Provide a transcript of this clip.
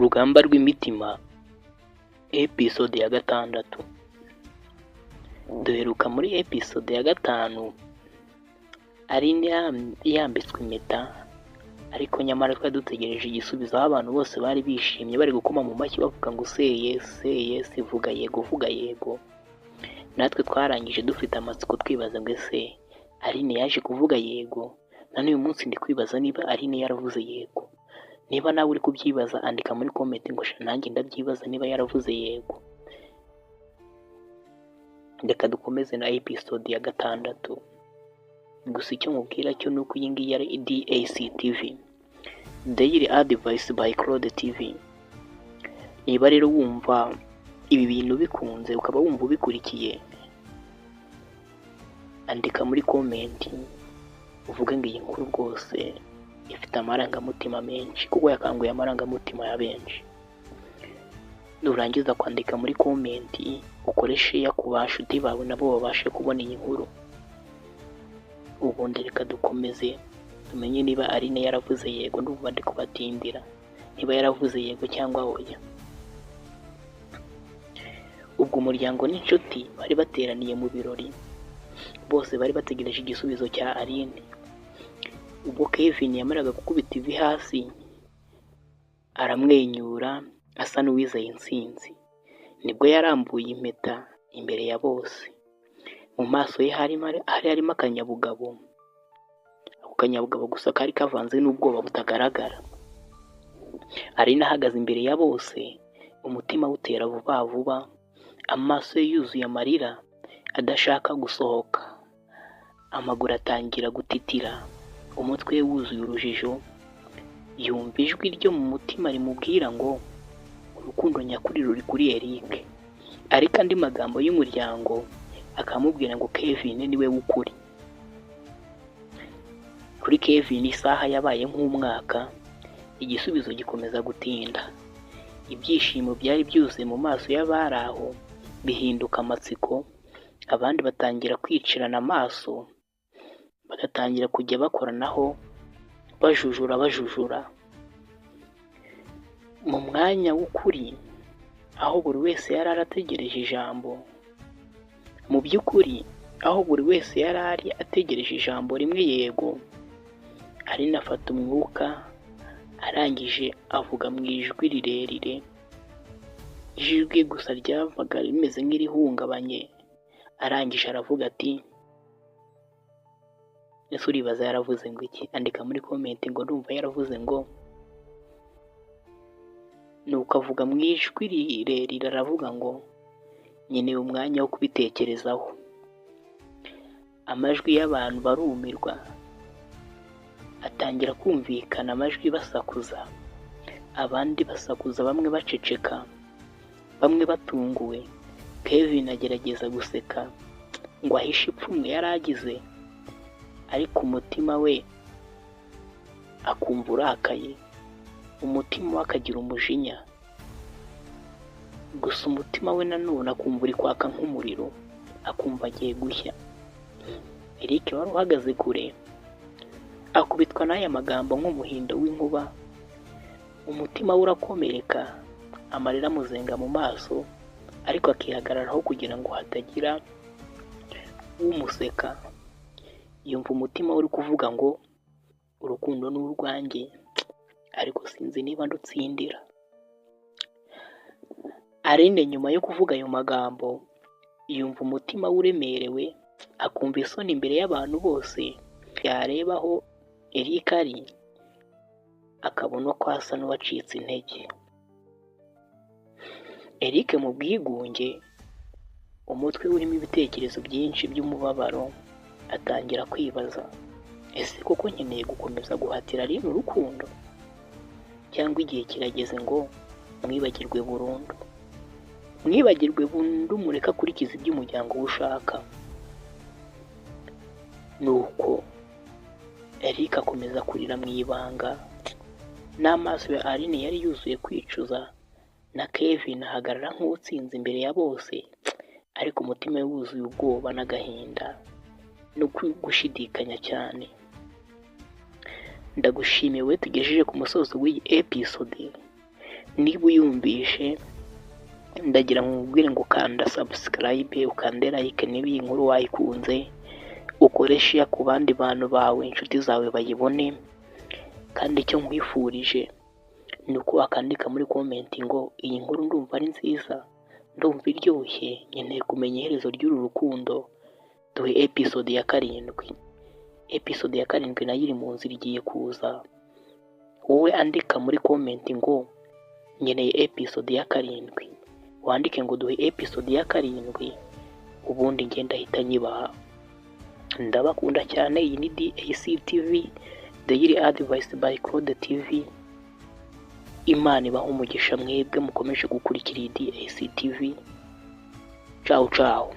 Urugamba rw'imitima episode ya gatandatu. Duheruka muri episode ya gatanu Aline yambitswe impeta, ariko nyamara twari dutegereje igisubizo aho abantu bose bari bishimye bari gukoma mu mashyi bavuga ngo say yes, say yes, vuga yego, vuga yego. Natwe twarangije dufite amatsiko twibaza ngo ese Aline yaje kuvuga yego? Na n'uyu munsi ndi kwibaza niba Aline yaravuze yego. Niba nawe uri kubyibaza, andika muri comment ngo sha nanjye ndabyibaza niba yaravuze yego. Reka dukomeze na episode ya gatandatu. Gusa icyo mubwira cyo ni uko iyi ngiyi ari DAC TV, Daily Advice by Claude TV. Niba rero wumva ibi bintu bikunze, ukaba wumva ubikurikiye, andika muri comment uvuge ngo iyi nkuru rwose ifite amarangamutima menshi, kuko yakanguye amarangamutima ya benshi. Nurangiza kwandika muri comment, ukore share ku bashuti bawe nabo babashe kubona iyi nkuru. Ubundi reka dukomeze tumenye niba Aline yaravuze yego. Ndumva ndi kubatindira. Niba yaravuze yego cyangwa oya. Ubwo umuryango n'inshuti bari bateraniye mu birori, bose bari bategereje igisubizo cya Aline. Ubwo Kevin yamaraga gukubita ivi hasi, aramwenyura asa n'uwizeye intsinzi. Nibwo yarambuye impeta imbere ya bose. Mu maso ye hari harimo akanyabugabo. Ako kanyabugabo gusa kari kavanze n'ubwoba butagaragara. Aline ahagaze imbere ya bose, umutima awutera vuba vuba, amaso ye yuzuye amarira adashaka gusohoka. Amaguru atangira gutitira, umutwe we wuzuye urujijo. Yumva ijwi ryo mu mutima rimubwira ngo urukundo nyakuri ruri kuri Eric, ariko andi magambo y'umuryango akamubwira ngo Kevin niwe w'ukuri. Kuri Kevin isaha yabaye nk'umwaka, igisubizo gikomeza gutinda. Ibyishimo byari byuzuye mu maso y'abari aho bihinduka amatsiko, abandi batangira kwicirana amaso, bagatangira kujya bakoranaho bajujura bajujura. Mu mwanya w'ukuri, aho buri wese yari ategereje ijambo, mu by'ukuri aho buri wese yari ari ategereje ijambo rimwe, yego, Aline afata umwuka, arangije avuga mu ijwi rirerire, ijwi gusa ryavaga rimeze nk'irihungabanye, arangije aravuga ati: "Ese uribaza yaravuze ngo iki?" Andika muri comment ngo ndumva yaravuze ngo. Nuko avuga mu ijwi rirerire, aravuga ngo: "Nkeneye umwanya wo kubitekerezaho." Amajwi y'abantu barumirwa, atangira kumvikana amajwi basakuza, abandi basakuza, bamwe baceceka, bamwe batunguwe. Kevin agerageza guseka ngo ahishe ipfunwe yari agize, ariko umutima we akumva urakaye, umutima we akagira umujinya. Gusa umutima we nanone akumva uri kwaka nk'umuriro, akumva agiye gushya. Eric wari uhagaze kure akubitwa n'aya magambo nk'umuhindo w'inkuba, umutima we urakomereka, amarira amuzenga mu maso, ariko akihagararaho kugira ngo hatagira umuseka. Yumva umutima we uri kuvuga ngo urukundo ni urwanjye, ariko sinzi niba ndutsindira. Aline nyuma yo kuvuga ayo magambo, yumva umutima we uremerewe, akumva isoni imbere y'abantu bose. Yareba aho Eric ari, akabona ko asa n'uwacitse intege. Eric mu bwigunge, umutwe urimo ibitekerezo byinshi by'umubabaro, atangira kwibaza: ese koko nkeneye gukomeza guhatira Aline urukundo, cyangwa igihe kirageze ngo mwibagirwe burundu, mwibagirwe burundu, mureke akurikize ibyo umuryango we ushaka? Nuko Eric akomeza kurira mu ibanga, n'amaso ya Aline yari yuzuye kwicuza, na Kevin ahagarara nk'utsinze imbere ya bose, ariko umutima we wuzuye ubwoba n'agahinda no gushidikanya cyane. Ndagushimiye wowe tugejeje ku musozo w'iyi episode. Niba uyumvishe, ndagira ngo nkubwire ngo kanda subscribe, ukande like niba iyi nkuru wayikunze, ukore share ku bandi bantu bawe, inshuti zawe bayibone. Kandi icyo nkwifurije ni uko wakandika muri comment ngo iyi nkuru ndumva ari nziza, ndumva iryoshye, nkeneye kumenya iherezo ry'uru rukundo, duhe episode ya 7. Episode ya 7 nayo iri mu nzira igiye kuza. Wowe andika muri comment ngo nkeneye episode ya 7, wandike ngo duhe episode ya 7, ubundi ngenda ndahita nyibaha. Ndabakunda cyane. Iyi ni DAC TV, Daily Advice by Claude TV. Imana ibahe umugisha mwebwe mukomeje gukurikira iyi DAC TV. Ciao ciao.